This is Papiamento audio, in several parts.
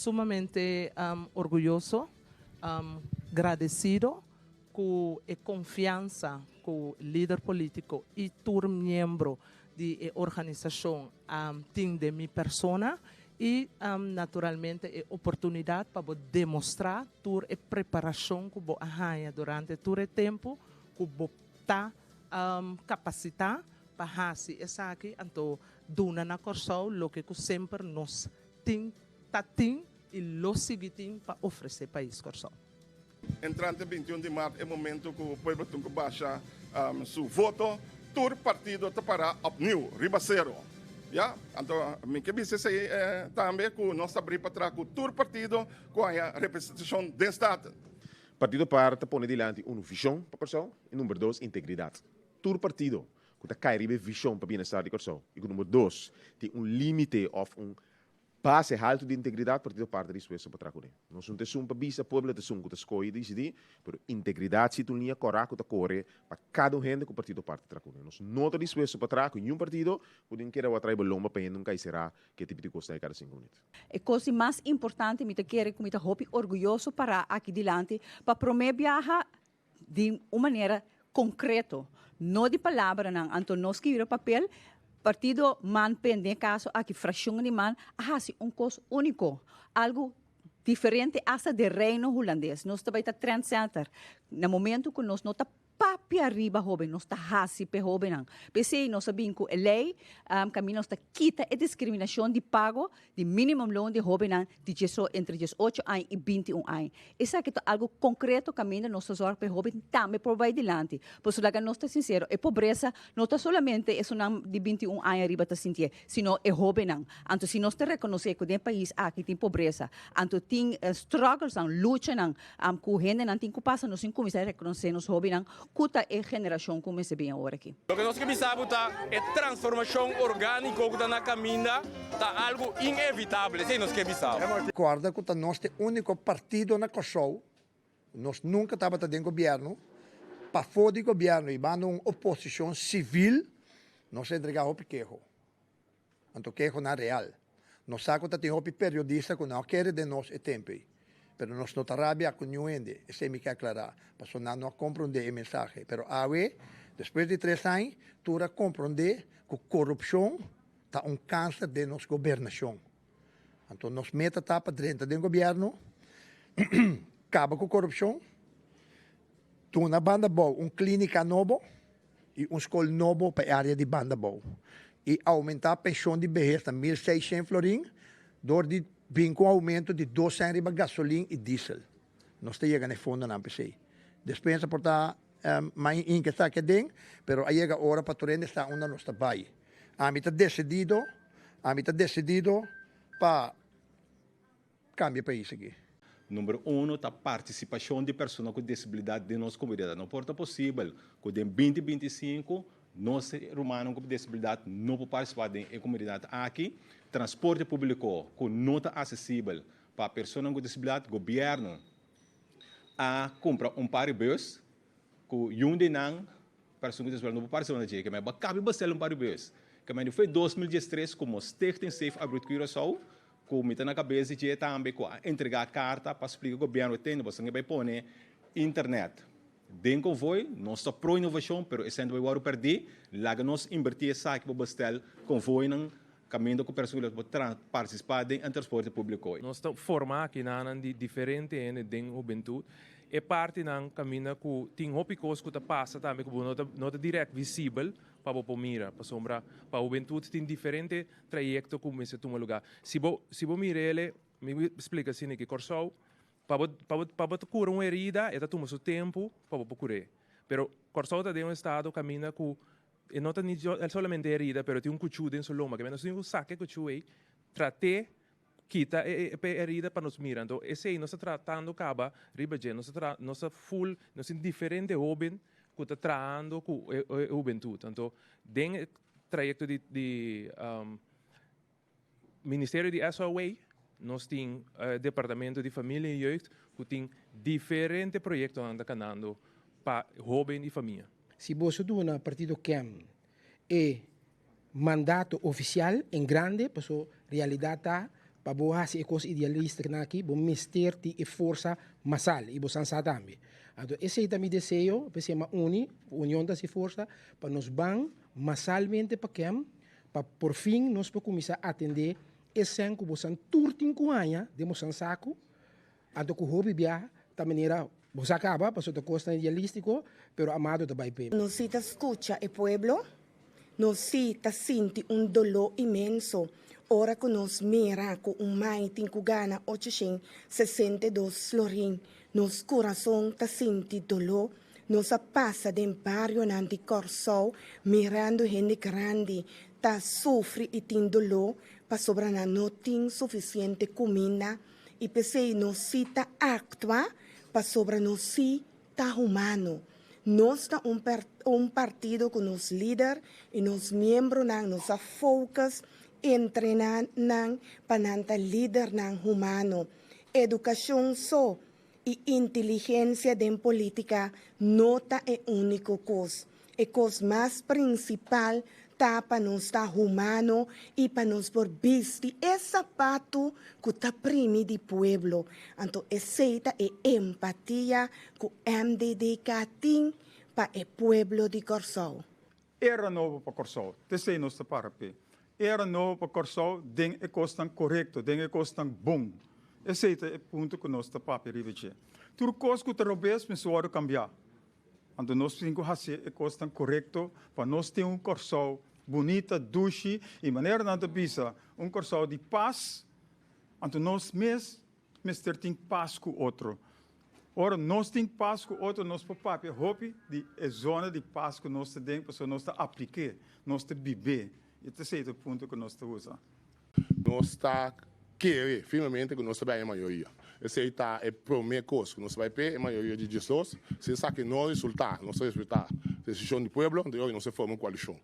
Sumamente orguyoso, gradesido ku e konfiansa ku lider polítiko i tur miembro di e organisashon tin den mi persona i naturalmente e oportunidat pa bo demostrá tur e preparashon ku bo a haña durante tur e tempu ku bo ta kapasitá pa hasi esaki, anto duna na Kòrsou loke ku semper nos tin, ta tin i lo sigui tin pa ofresé pais Kòrsou. Entrante 21 di mart e momento ku pueblo tin ku basha su voto, tur partido ta para opnieuw riba sero. Ya, anto mi ke bisa esei tambe ku nos ta abri pa traha ku tur partido ku haña representashon den Staten. Partido par ta pone dilanti unu vishon pa Kòrsou i number dos integridat. Tur partido ku ta kai riba e vishon pa bienestar di Kòrsou i ku number dos tin un límite òf un base haltu di integridat, partido par ta dispuesto pa traha kuné. Nos no ta esun pa bisa, pueblo ta esun ku ta skohe i disidí, pero integridat si ta un liña kòrá ku ta kore pa kada un hende ku partido par ta traha kuné. Nos no ta dispuesto pa traha ku niun partido ku tin kere awa trae bolomba pa hende un kai será ku e tipo di kos ta kada sinku minüt. E kos di mas importante mi ta kere ku mi ta hopi orguyoso pará aki dilanti pa promé biaha Di un manera concreto, no di palabranan. Anto nos skibi papel, partido man pen, den e caso aki fraccion di man, a haci un cos unico, algo diferente hasta den Reino Hulandes. Nos ta bay ta trendsetter. Na momento cu nos no ta papia riba hoben, nos ta haci p'e hobennan. P'esey nos a bin cu e ley caminda nos ta kita e discriminacion di pago di minimumloon di hobennan di dieso entre diesocho aña i binti un aña. Esaki ta algu konkreto kaminda nos ta zòrg pa e hoben tambe por bai dilanti. Pasobra laga nos ta sinsero, e pobresa no ta solamente esunnan di 21 aña ariba ta sintié, sino e hobennan. Anto si nos ta rekonosé ku den e pais aki tin pobresa, anto tin strugglesnan, luchanan ku hendenan tin ku pasa, nos tin kuminsá rekonosé nos hobennan ku ta e generashon ku mester bin awor aki. Loke nos ke bisa bo ta e transformashon orgániko ku ta na kaminda ta algu inevitable, esei nos ke bisa bo. Kòrda ku ta nos ta e úniko partido na Kòrsou, nos nunka tabata den gobièrnu, pafó di gobièrnu i banda un oposishon sivil, nos a entregá hopi keho. Anto kehonan real. Nos sa ku ta tin hopi periodista ku no a kere den nos e tempu ei. Pero nos no ta rabia ku niun hende, esei mi ke aklará, pasobra nan no a komprondé e mensahe. Pero awe, despues di tres aña, tur a komprondé ku korupshon ta un kanser den nos gobernashon. Anto nos meta ta pa drenta den gobièrnu, kaba ku korupshon, duna Banda Bou un klínika nobo, i un skol nobo pa e área di Banda Bou i oumentá penshon di behes na 1600 florin dor di bin ku un oumento di 2 sèn riba gasolin i diesel. Nos ta yega na e fondonan p'esei. Despensa por ta mai inke esaki aden, pero a yega ora pa tur hende sa unda nos ta bai. Ami ta desidido, ami ta desidido pa kambia e pais aki. Number uno ta partisipashon di persona ku desabilidat den nos komunidat. No por ta posibel ku den 2025 nos rumannan ku desabilidat no por partisipá den e komunidat aki. Transporte públiko ku no ta asesibel pa personanan ku desabilidat, gobièrnu a kumpra un par di bùs ku yun di nan persona ku desabilidat no por partisipá na dje. Ke men kabi bestel un par di bùs. Ke men foi 2013 komo Stichting Safe Abrit Curaçao ku mi ta na kabes di dje tambe ku a entregá karta pa splika gobièrnu tende boso bai pone internet den konvoi. Nos ta pro inovashon, pero esei no bai wòrdu pèrdí. Laga nos inbertí esaki pa bestel konvoinan kaminda ku persona por partisipá den e transporte públiko. Nos ta forma akinan di diferente hende den hubentut. E partinan kaminda ku tin hopi kos ku ta pasa tambe ku bo no ta dirèkt visibel pa bo por mira, pasobra pa hubentut tin diferente trayekto ku mester tuma lugá. Si bo mir'é, mi splika asina ki Kòrsou, pa bo kura un herida, e ta tuma su tempu pa bo por kur'é. Pero Kòrsou ta den un estado kaminda ku e no ta ni solamente herida, pero tin un kuchú den su lomba. Ke nos tin ku saka e kuchú ei, trat'é, kita e herida pa nos mira. Anto, esei nos ta tratando kaba riba dje. Nos ta full, nos tin diferente hóben ku ta trahando ku e hubentut. Anto, den trayekto di Ministerio di SOA, nos tin Departamento di Familia i Jeugd ku tin diferente proyektonan ta kanando pa hóben i famia. Si bo duna partido KEM e mandato ofisial en grande, paso realidat ta. Pa bo hasi e kos idealístiknan aki, bo mester tin e forsa masal, i bo san sa tambe. Anto esei ta mi deseo, p'esei m'a uni, union ta hasi forsa, pa nos ban masalmente pa kem, pa por fin nos por kuminsá atendé e sèn ku bosan tur tin ku haña den bosan saku, anto ku hopi biaha ta manera bo sa kaba, pasobra ta kosnan idealístiko, pero Amado ta bai p'e. Nos si ta skucha e pueblo, nos si ta sinti un doló inmenso ora ku nos mira ku un mai tin ku gana 862 florin. Nos kurason ta sinti doló. Nos a pasa den barionan di Kòrsou mirando hende grandi ta sufri i tin doló pasobra nan no tin sufisiente kuminda i p'esei nos sí ta aktua pasobra nos sí ta humano. Nos ta un un partido ku nos lider i nos miembronan nos a focus entrená nan pa nan ta lidernan humano. Edukashon so i inteligensia den polítika no ta e úniko kos. E kos mas prinsipal ta pa nos ta humano i pa nos por bisti e sapatu ku ta primi di pueblo. Anto esei ta e empatia ku MDDK tin pa e pueblo di Kòrsou. Era nobo pa Kòrsou, t'esei nos ta para p'e. Era nobo pa Kòrsou den e kosnan korekto, den e kosnan bon. Esei ta e punto ku nos ta papia riba dje. Tur kos ku ta robes mester wòrdu kambiá. Anto nos tin ku hasi e kosnan korekto pa nos tin un Kòrsou bunita, dushi i manera nan ta bisa, un Kòrsou di pas. Anto nos mes mester tin pas ku otro. Ora nos tin pas ku otro nos por papia hopi di e zona di pas ku nos ta den pasobra nos ta aplik'é, nos ta bib'é. I ta esei ta e punto ku nos ta usa. Nos ta kere firmemente ku nos ta bai e mayoria. Esei ta e promé kos ku nos ta bai p'e, e mayoria di 12. Si esaki no resultá, nos ta respetá desishon di pueblo, anto yoki nos ta forma un koalishon.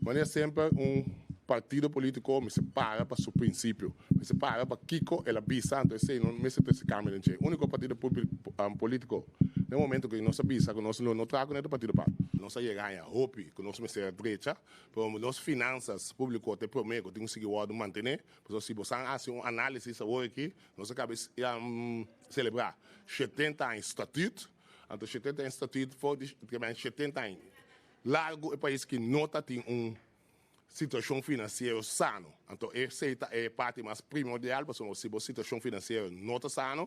Manera semper un partido polítiko mester para pa su prinsipio. Mester para pa kiko el a bisa, anto esei no mester trese kambio den dje. Úniko partido polítiko den momento ku nos a bisa ku nos lo no traha ku neto partido pa. Nos a yega haña hopi ku nos mester a drecha, pero nos finansas públiko ta e promé ku tin ku sigui wòrdu mantené. Pasobra si boso a hasi un análisis awor aki, nos a kaba selebrá 70 aña statüt, anto 70 aña statüt for di 70 aña largu e pais ki no ta tin un situashon finansiero sano. Anto esei ta e parti mas primordial pasobra si bo situashon finansiero no ta sano,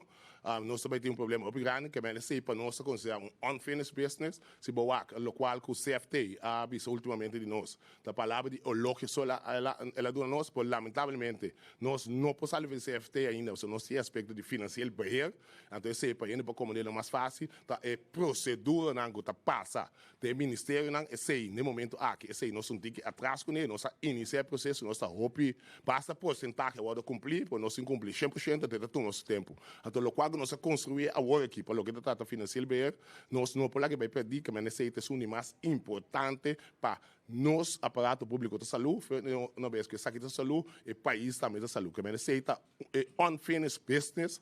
nos ta bai tin un problema hopi grandi. Ke men esei pa nos ta konsiderá un unfinished business. Si bo wak lokual ku CFT a bisa ultimamente di nos, ta palabra di elogio so el a duna nos, pero lamentablemente nos no por sali for di CFT ainda pasobra nos tin e aspekto di finansiel beheer. Anto esei pa hende por komprendé lo mas fásil ta e proseduranan ku ta pasa Den e ministerionan esei n'e momento aki esei nos un tiki atras kuné, nos a inisiá e proseso, nos ta hopi basta porsentahe a wòrdu kumplí, pero nos tin kumplí 100%, te ta tuma su tempu. Anto lokual ku nos a konstruí awor aki pa loke ta trata finansiel beheer, nos no por laga bai pèrdí, kemende esei ta esun di mas importante pa nos aparato públiko ta salú, una bes ku esaki ta salú, e pais tambe ta salú. Kemende esei ta e unfinished business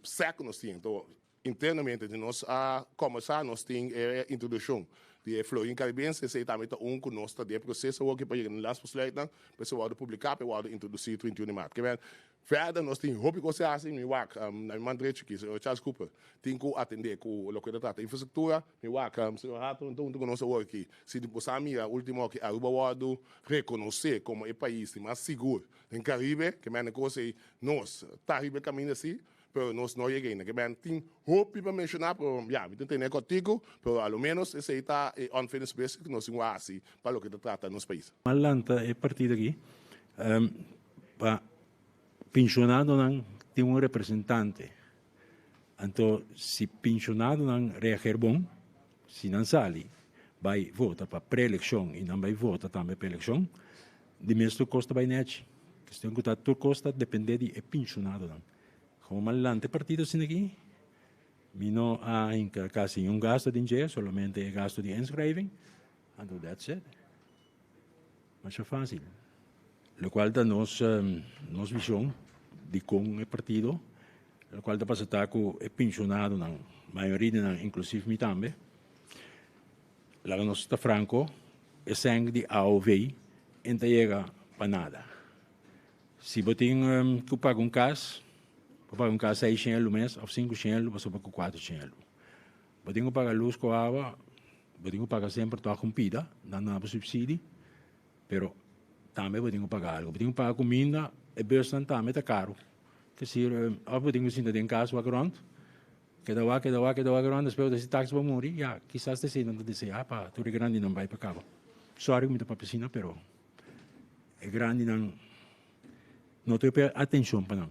sèk ku nos tin. Anto Internamente di nos a combersa, nos tin e introduccion di e Florin Caribense, esey tambe ta un cu nos ta den e proceso awo aki pa yega na las besluitnan, pa esey wordo publica, pa e wordo introduci 31 di maart. Kimen, verder nos tin hopi cos di haci, mi wak na mi man drecho aki, señor Charles Cooper tin cu atende cu loke ta trata infrastructura, mi wak señor Hartong ta hunto cu nos awo aki, si bo sa mira ultimo aki Aruba wordo reconoce como e pais di mas sigur den Caribe, kimen e cos ey nos ta riba e caminda si, Pero nos no yega ainda. Ke men tin hopi pa menshoná, pero ya, mi ta tene kòrtiku, pero a lo ménos esei ta e unfinished business ku nos tin ku hasi pa loke ta trata nos pais. A lanta e partido aki pa pinshonadonan tin un representante. Anto si pinshonadonan reager bon, si nan sali bai vota pa preelekshon i nan bai vota tambe pa elekshon, di mes tur kos ta bai nèchi. Kestion ku ta tur kos ta dependé di e pinshonadonan. Como a lanta e partido asina aki, mi no a hinca casi niun gasto den dje, solamente e gasto di inschrijving, anto that's it. Masha facil. Locual ta nos nos vision di con e partido, locual ta pasa ta cu e pensionadonan, mayoria di nan, inclusive mi tambe, laga nos ta franco, e seng di aov en ta yega pa nada. Si bo tin ku paga un kas, bo paga un kas seis shelu mes òf sinku shelu pasobra ku kuater shelu. Bo tin ku paga lus ku awa, bo tin ku paga semper tòg un pida, nan duna bo supsidi, pero tambe bo tin ku paga algu. Bo tin ku paga kuminda, e busnan tambe ta karu. Kesir, òf bo tin ku sinta den kas wak rònt, keda wak, keda wak, keda wak rònt, despues bo ta hasi taksi bo muri, ya, kisas ta esei nan ta deseá pa tur e grandinan bai pa kaba. Sòri ku mi ta papia asina, pero. E grandinan no ta p'e atencion pa nan.